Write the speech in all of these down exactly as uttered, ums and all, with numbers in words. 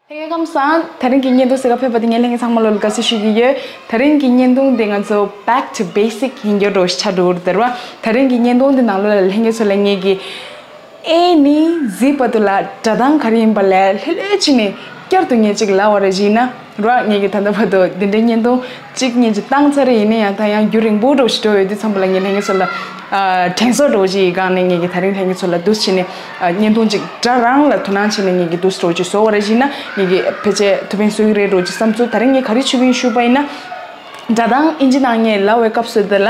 ལྷན་རྒྱས་ཁམས་བཟང་། དེ་རིང་གི་བརྙན་ཐུང་གཟིགས་ག་ཕེབས་པ་དེ་ངས་ལྷན་རྒྱས་ཚང་མ་ལོ་ལ་དགའ་བསུ་ཞུ་གི་ཡོད། དེ་རིང་གི་བརྙན་ཐུང་དེ་ང་ཚོ་back to basic ཡིན་རྒྱུ་འདྲ་བོ་ཞིག་ཆགས་འགྲོ་གི་རེད་བ། དེ་རིང་གི་བརྙན་ཐུང་དེ་ནང་ལོ་ལ་ལྷན་རྒྱས་ཚོ་ལ་ངས་ཀྱི་ཨེ་ནི་གཟིགས་བར་དུ་ལ་སྒྲ་གདངས་ག་རེ་ཡིན་པ་ལས་ལྷོད་ལྷོད་བྱས་ནས་བསྐྱར་དུ་ངས་ཅིག་ལབ་པ་རེ་བྱས་ན་ར། ངས་ཀྱི་ད་ལྟ་བར་དུ་འདི་འདྲའི་བརྙན་ཐུང་གཅིག་གཉིས་ཅིག་བཏང་ཚར་རེ་ཡིན་ན་ཡང་ད་ཡང་རྒྱུན་རིང་པོ་འདྲ་བོ་ཞིག་འགྲོ་ཡོད་དུས་ཙམ་པ་ལ་ངས་ལྷན་རྒྱས་ཚོ་ལ་ཨ་དྲན་གསོ་འདྲ་བོ་ཞིག་གི་སྒང་ནས་ངས་ཀྱི་ད་རིང་ལྷན་རྒྱས་ཚོ་ལ་འདུག་སེ་བྱས་ནས་ཨ་བརྙན་ཐུང་ཅིག་སྒྲ་རང་ལ་དོ་སྣང་བྱས་ནས་ངས་ཀྱི་འདུག་སེ་འདྲ་བོ་ཅིག་བཟོ་བ་རེ་བྱས་ན་ངས་ཀྱི་ཕལ་ཆེར་ཐུགས་ཕན་གསོས་ཀྱི་རེད་འདྲ་བོ་ཅིག་བསམ་ཚུལ། ད་རིང་ངས་ག་རེ་བྱེད་ཀྱི་ཡིན་ཞུས་པ་ཡིན་ན། སྒྲ་གདངས་ཨིན་ཇི་ནང་ངས་ལབ་པའི་སྐབས་སུ་དེ་ལ་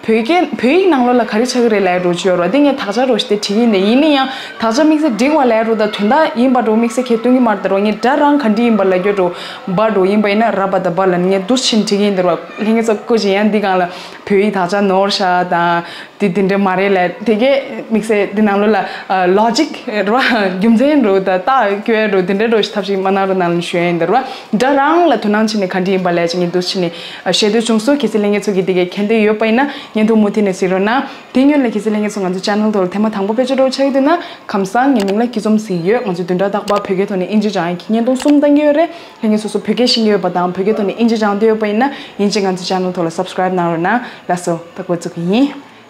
བོད་སྐད་བོད་ཡིག་ནང་ལོགས་ལ་ག་རེ་ཆགས་ཀྱི་རེད་ལབ་ཡ་འདྲ་བོ་ཅིག་ཡོད་རེད་བ། དེ་ངས་དག་ཆ་འདྲ་བོ་ཞིག་དེ་བྲིས་ཀྱི་ཡིན་དེ། ཡིན་ན་ཡང་དག་ཆ་དམིགས་བསལ་འགྲིག་པ་ལབ་ཡ་འདྲ་བོ་དང་དོན་དག་ཡིན་པ་འདྲ་བོ་དམིགས་བསལ་ཁྱེད་སྟོན་གྱི་མ་རེད་དེ་རེད་བ། ངས་སྒྲ་རང་ག་འདྲ་ཡིན་པ་ལབ་རྒྱུ་འདྲ་བོ་འབའ་འདྲ་བོ་ཡིན་པ་ཡིན་ན་ར་བ་དང་འབའ་ལ་ངས་འདུག་སེ་བྲིས་ཀྱི་ཡིན་དེ་རེད་བ། ལྷན་རྒྱས་ཚོ་སྐུ་མཁྱེན། ཡང་འདི་སྒང་ལ་བོད་ཡིག་དག་ཆ་ནོར་ཤག་དང་། དེ་དེ་འདྲ་མ་རེད་ལབ། དེ་གས་དམིགས་བསལ་འདི་ནང་ལོགས་ལ་ཨ་ལོ་ཇིག་རེད་བ། རྒྱུ་མཚན་འདྲ་བོ་དང་རྟགས་བཀོད་ཡ་འདྲ་བོ་དེ་འདྲ་འདྲ་བོ་ཞིག་ཐབས་ཤེས་མ་གནང་རོགས་གནང་ལབ་ཞུ་ཡ་ཡིན་དེ་རེད་བ། སྒྲ་རང་ལ་དོ་སྣང་བྱས་ནས་ག་འདྲ་ཡིན་པ་ལབ་ཅིག་ངས་འདུག་སེ་བྱས་ནས་ཨ་བཤད་འདོད་བྱུང་སོང་། གལ་སྲིད་ལྷན་རྒྱས་ཚོ་གིས་དེ་གས་མཁྱེན་འདོད་ཡོད་པ་ཡིན་ན་བརྙན་ཐུང་མུ་མཐུད་ནས་གཟིགས་རོགས་གནང་། དེ་སྔོན་ལ་གལ་སྲིད་ལྷན་རྒྱས་ཚོ་ང་ཚོ་ཆེ་ནལ་ཐོག་ལ་ཐེངས་མ་དང་པོ་ཕལ་ཆེར་འདྲ་བོ་ཆགས་ཀྱི་འདུག་ན་ཁམས་བཟང་། ངའི་མིང་ལ་སྐྱིད་འཛོམས་ཟེར་གྱི་ཡོད། ང་ཚོ་བདུན་ཕྲག་རྟག་པར་བོད་སྐད་ཐོག་ནས་ཨིན་ཇི་སྦྱང་ཡ་གི་བརྙན་ཐུང་གསུམ་བཏང་གི་ཡོད་རེད། ལྷན་རྒྱས་ཚོ་སོ་སོ་བོད་སྐད་ཤེས་ཀྱི་ཡོད་པ་དང་བོད་སྐད་ཐོག་ནས་ཨིན་ཇི་སྦྱང་འདོད་ཡོད་པ་ཡིན་ན་ཡིན་གཅིག་ང་ཚོ་ཆེ་ནལ་ཐོག་ལ་སབ་སི་ཀ་རེབ་གནང་རོགས་གནང་། ལགས་སོ། ད་འགོ་བཙུགས་ཀྱི་ཡིན།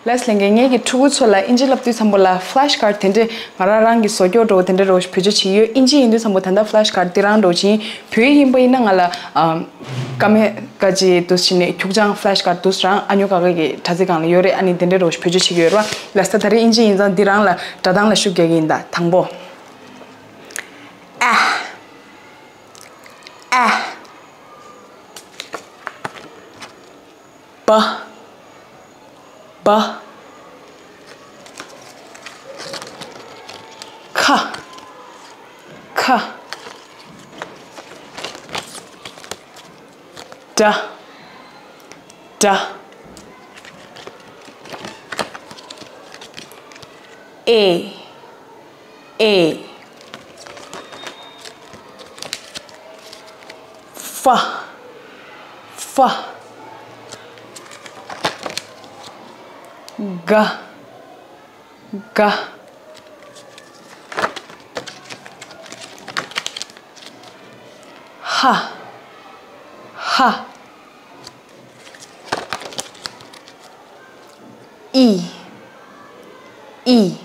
ལགས་སོ། ལྷན་རྒྱས་ངེད་ཀྱི་ཕྲུ་གུ་ཚོ་ལ་ཨིན་ཇི་བསླབ་དུས་ཙམ་པ་ལ་ཕ་ལེ་ཤི་ཀར་ཌི་དེ་འདྲས་ང་རང་རང་གི་བཟོ་བཅོས་འདྲ་བོ་དེ་འདྲས་འདྲ་བོ་ཞིག་བེད་སྤྱོད་བྱེད་ཀྱི་ཡོད། ཨིན་ཇི་ཡིན་དུས་ཙམ་པ་ད་ལྟ་ཕ་ལེ་ཤི་ཀར་ཌི་འདི་རང་འདྲ་བོ་ཅིག་ཡིན། བོད་ཡིག་ཡིན་པ་ཡིན་ན་ང་ལ་ཨམ་ཀ་མེད་ཀ་ཅི་འདུག་སེ་བྱས་ནས་ཁྱུག་ཅང་ཕ་ལེ་ཤི་ཀར་ཌི་འདུག་སེ་རང་ཨ་ཉོ་ཀ་ཀ་གི་དྲ་ཚིགས་སྒང་ལ་ཡོད་རེད། ཨ་ནི་དེ་འདྲས་འདྲ་བོ་ཞིག་བེད་སྤྱོད་བྱེད་ཀྱི་ཡོད་རེད་བ། ལགས་སོ། ད་རེས་ཨིན་ཇི་ཡིན་ཙང་འདི་རང་ལ་སྒྲ་གདངས་ལ་ཤུགས་རྒྱག་གི་ཡིན། ད་དང་པོ། ཨ། ཨ། བ། བ། ཁ། ཁ། ཏྲ། ཏྲ། ཨེ། ཨེ། ཧྥ། ཧྥ། ག། ག། ཧ། ཧ། ཨི། ཨི།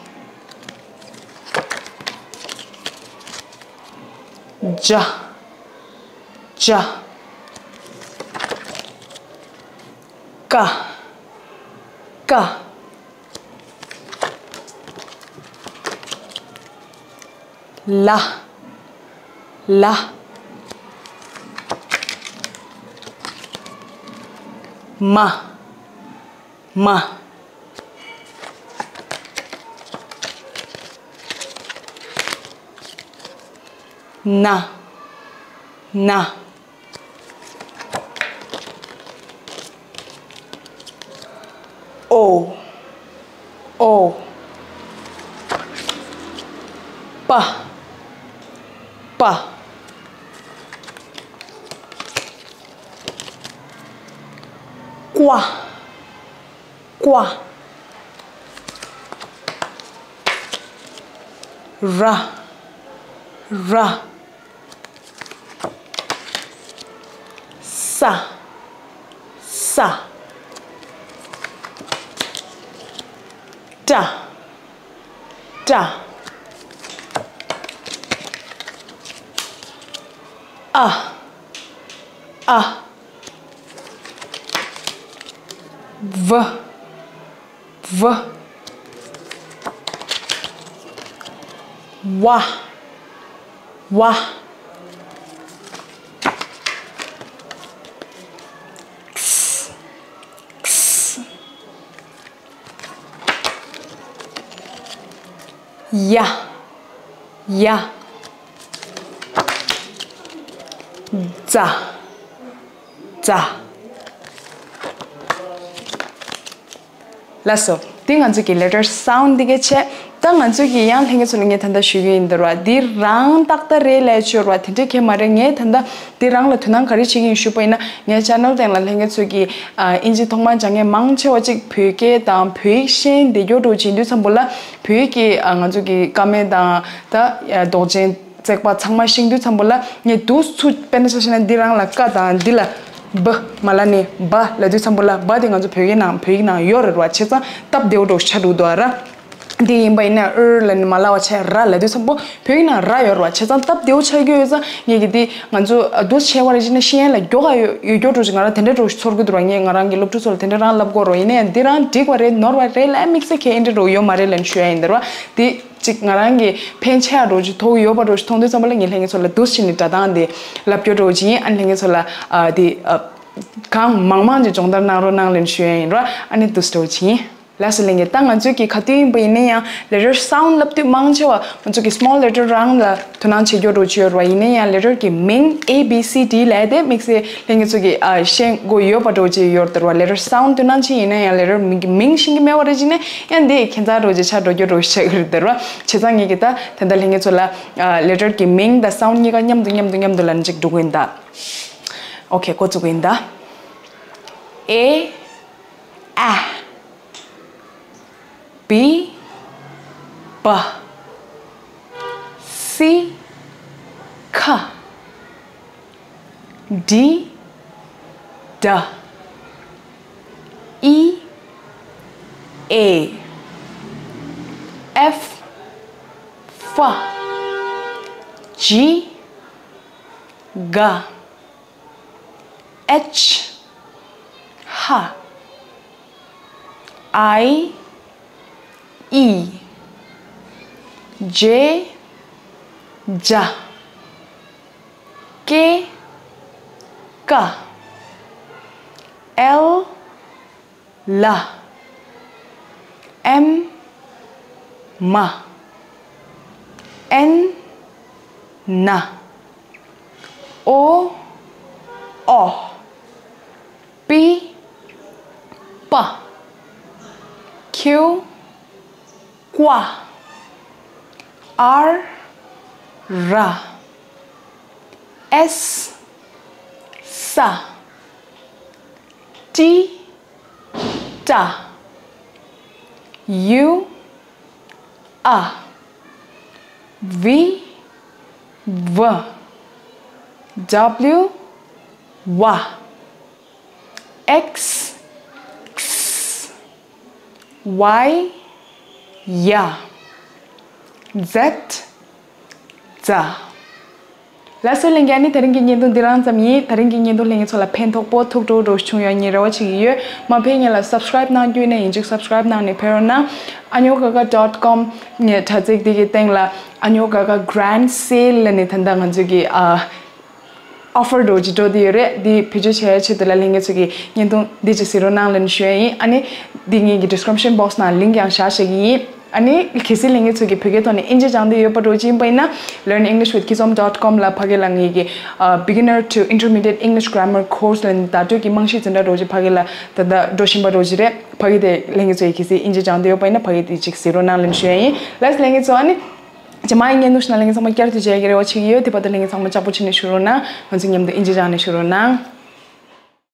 ཇ། ཇ། ཀ། ཀ། ལ། ལ། མ། མ། ན། ན། ཨོ། ཨོ། པ། པ། ཀ། ཀ། ར། ར། ས། ས། ཏྲ། ཏྲ། ཨ། ཨ། ཝ། ཝ། ཝ། ཝ། ཁས། ཁས། ཡ། ཡ། ཛ། ཛ། ལགས་སོ། འདི་ང་ཚོ་གི་letter sound འདི་ག་བྱས། ད་ང་ཚོ་གི་ཡང་ལྷན་རྒྱས་ཚོ་ལ་ངས་ད་ལྟ་ཞུ་གི་ཡིན་འདུག་ར། འདི་རང་ཏག་ཏག་རེད་ལབ་ཆོག་ར། དེ་འདྲ་གང་ཡང་མ་རེད། ངས་ད་ལྟ་འདི་རང་ལ་དོ་སྣང་ག་རེ་བྱེད་ཀྱི་ཡིན་ཞུས་པ་ཡིན་ན། ངའི་ཆེ་ནལ་སྟེང་ལ་ལྷན་རྒྱས་ཚོ་གིས་ཨ་ཨིན་ཇི་ཐོག་མར་སྦྱང་མཁན་མང་ཆེ་བ་ཅིག་བོད་སྐད་དང་བོད་ཡིག་ཤེས་བསྡད་རྒྱུ་འདྲ་བོ་བྱེད་དུས་ཙམ་པ་ལ་བོད་ཡིག་གི་ཨ་ང་ཚོ་གི་ཀ་མད་དང་ད་ཨ་འདོགས་ཅན། བརྩེགས་པ་ཚང་མ་ཤེས་དུས་ཙམ་པོ་ལ་ངས་འདུག་ཚུར་དཔེར་ན་ཆ་བཞག་ན་འདི་རང་ལ་ཀ་དང་འདི་ལ་བ་མ་ལ་ནི་བ་ལབ་དུས་ཙམ་པོ་ལ་བ་དེ་ང་ཚོ་བོད་ཡིག་ནང་བོད་ཡིག་ནང་ཡོད་རེད་བ། བྱས་ཙང་སྟབས་བདེ་བོ་འདྲ་བོ་ཆགས་འདུག་འདུག་ཨ་ར། འདི་ཡིན་པ་ཡིན་ན་ཨུར་ལ་ནི་མ་ལ་བ་བྱས་ར་ལབ་དུས་ཙམ་པོ་བོད་ཡིག་ནང་ར་ཡོད་རེད་བ། བྱས་ཙང་སྟབས་བདེ་བོ་ཆགས་ཀྱི་ཡོད་ཙང་ངས་ཀྱི་འདི་ང་ཚོ་འདུག་བྱས་པ་རེད་ཅེ་ན་ཤེས་ཡན་ལ་མགྱོགས་ག་ཡོད་ཡོད་མགྱོགས་འདྲ་བོ་ཅིག་ང་རང་དེ་འདྲ་འདྲ་བོ་ཞིག་ཚོར་གི་འདུག་ར། ངས་ང་རང་གི་སློབ་ཕྲུག་ཚོ་ལ་དེ་འདྲ་རང་ལབ་དགོས་རེད་བ། ཡིན་ན་ཡང་འདི་རང་འགྲིག་པ་རེད་ནོར་བ་རེད་ལབ་དམིགས་བསལ་གྱི་ཨེ་འདྲ་འདྲ་བོ་ཡོད་མ་རེད་ལབ་ཞུ་ཡ་ཡིན་འདི་ར་བ། འདི། ཅིག་ང་རང་གི་ཕན་ཆེ་ཡ་འདྲ་བོ་ཅིག་ཐོགས་ཡོད་པ་འདྲ་བོ་ཅིག་མཐོང་དུས་ཙམ་པ་ལ་ངས་ལྷན་རྒྱས་ཚོ་ལ་འདུག་སེ་བྱས་ནས་སྒྲ་གདངས་དེ་ལབ་རྒྱུ་འདྲ་བོ་ཅིག་ཡིན། ཨ་ནི་ལྷན་རྒྱས་ཚོ་ལ་ཨ་དེ་ཨ་གང་མང་མང་ཅིག་སྦྱོང་བརྡར་གནང་རོགས་གནང་ལབ་ཞུ་ཡ་ཡིན་ར། ཨ་ནི་འདུག་སེ་འདྲ་བོ་ཅིག་ཡིན། ལགས་སོ་ལྷན་རྒྱས། ད་ང་ཚོས་ཀྱི་ག་དུས་ཡིན་པ་ཡིན་ན་ཡང་letter sound་ལབ་དུས་མང་ཆེ་བ་ང་ཚོ་གི་small letter་རང་ལ་དོ་སྣང་བྱེད་རྒྱུ་འདྲ་བོ་ཅིག་ཡོད་ར་བ། ཡིན་ན་ཡང་letter་གི་མིང་A B C D་ལབ་དེ་དམིགས་བསལ་ལྷན་རྒྱས་ཚོ་གི་ཨ་ཤེས་དགོས་ཡོད་པ་འདྲ་བོ་ཅིག་ཡོད་རེད་བ། letter sound་དོ་སྣང་ཅིག་ཡིན་ན་ཡང་letter་མིང་གི་མིང་ཤེས་ཀྱི་མེད་པ་རེད་ཅེ་ན་ཡང་འདི་ཁྱད་མཚར་འདྲ་བོ་ཅིག་ཆགས་འགྲོ་རྒྱུ་འདྲ་བོ་ཆགས་ཀྱི་རེད་འདི་ར་བ། བྱས་ཙང་ངས་ཀྱི་ད་ད་ལྟ་ལྷན་རྒྱས་ཚོ་ལ་ཨ་letter་གི་མིང་དང་sound་གཉིས་ཀ་མཉམ་དུ་མཉམ་དུ་མཉམ་དུ་ལབ་ནས་ཅིག་འགྲོ་གི་ཡིན་ད། Okay འགོ་བཙུགས་གི་ཡིན་ད། A A B B C K D D E A F F G G H H I E J J K K L L M M N N O O P P Q Q R R S S T T U A V V W X X Y Z Z ལགས་སོ་ལྷན་རྒྱས། ཨ་ནི་དེ་རིང་གི་བརྙན་ཐུང་འདི་རང་ཙམ་ཡིན། དེ་རིང་གི་བརྙན་ཐུང་ལྷན་རྒྱས་ཚོ་ལ་ཕན་ཐོགས་པོ་ཐུགས་སྤྲོ་སྤྲོ་བྱུང་ཡོད་ངས་རེ་བ་བྱེད་ཀྱི་ཡོད། མ་ཕེབས་ཉིན་ལ་subscribe་གནང་རྒྱུ་ཡིན་ན་ཡིན་གཅིག་subscribe་གནང་ནས་ཕེབས་རོགས་གནང་། ཨ་ཉོ་ཀ་ཀ་dot com་ངས་དྲ་ཚིགས་འདི་གི་སྟེང་ལ་ཨ་ཉོ་ཀ་ཀ་grand sale་ལ་ནི་ད་ལྟ་ང་ཚོས་ཀྱི་ཨ་offer་འདྲ་བོ་ཅིག་འགྲོ་བསྡད་ཡོད་རེད། འདི་བེད་སྤྱོད་བྱེད་ཡའི་ཆེད་དུ་ལ་ལྷན་རྒྱས་ཚོ་གི་བརྙན་ཐུང་འདི་ཅིག་གཟིགས་རོགས་གནང་ལབ་ནས་ཞུ་ཡ་ཡིན། ཨ་ནི་འདི་ངེད་ཀྱི་description box་ནང་link་ཡང་བཞག་བཞག་གི་ཡིན། ཨ་ནི་གལ་སྲིད་ལྷན་རྒྱས་ཚོ་གི་བོད་སྐད་ཐོག་ནས་དབྱིན་ཇི་སྦྱང་འདོད་ཡོད་པ་འདྲ་བོ་ཅིག་ཡིན་པ་ཡིན་ན་learn English with Kizom dot com་ལ་ཕ་གི་ལ་ངེད་ཀྱི་ཨ་beginner to intermediate English grammar course་ལ་ནི་བརྡ་སྤྲོད་ཀྱི་རྨང་གཞི་དེ་འདྲ་འདྲ་བོ་ཅིག་ཕ་གི་ལ་ད་ལྟ་འགྲོ་བཞིན་པ་འདྲ་བོ་ཅིག་རེད། ཕ་གི་དེ་ལྷན་རྒྱས་ཚོ་གི་གལ་སྲིད་དབྱིན་ཇི་སྦྱང་འདོད་ཡོད་པ་ཡིན་ན་ཕ་གི་དེ་ཅིག་གཟིགས་རོགས་གནང་ལབ་ནས་ཞུ་ཡ་ཡིན། ལགས་སོ་ལྷན་རྒྱས་ཚོ། ཨ་ནི། རྗེས་མ་ཡི་བརྙན་ཐུང་ཞིག་ན་ལྷན་རྒྱས་ཚང་མ་བསྐྱར་དུ་མཇལ་ཡག་གི་རེ་བ་བྱེད་ཀྱི་ཡོད། དེ་བར་དུ་ལྷན་རྒྱས་ཚང་མ་ལྕགས་པོ་བྱས་ནས་བཞུགས་རོགས་གནང་། ང་ཚོ་མཉམ་དུ་དབྱིན་ཇི་སྦྱང་ནས་བཞུགས་རོགས་གནང་།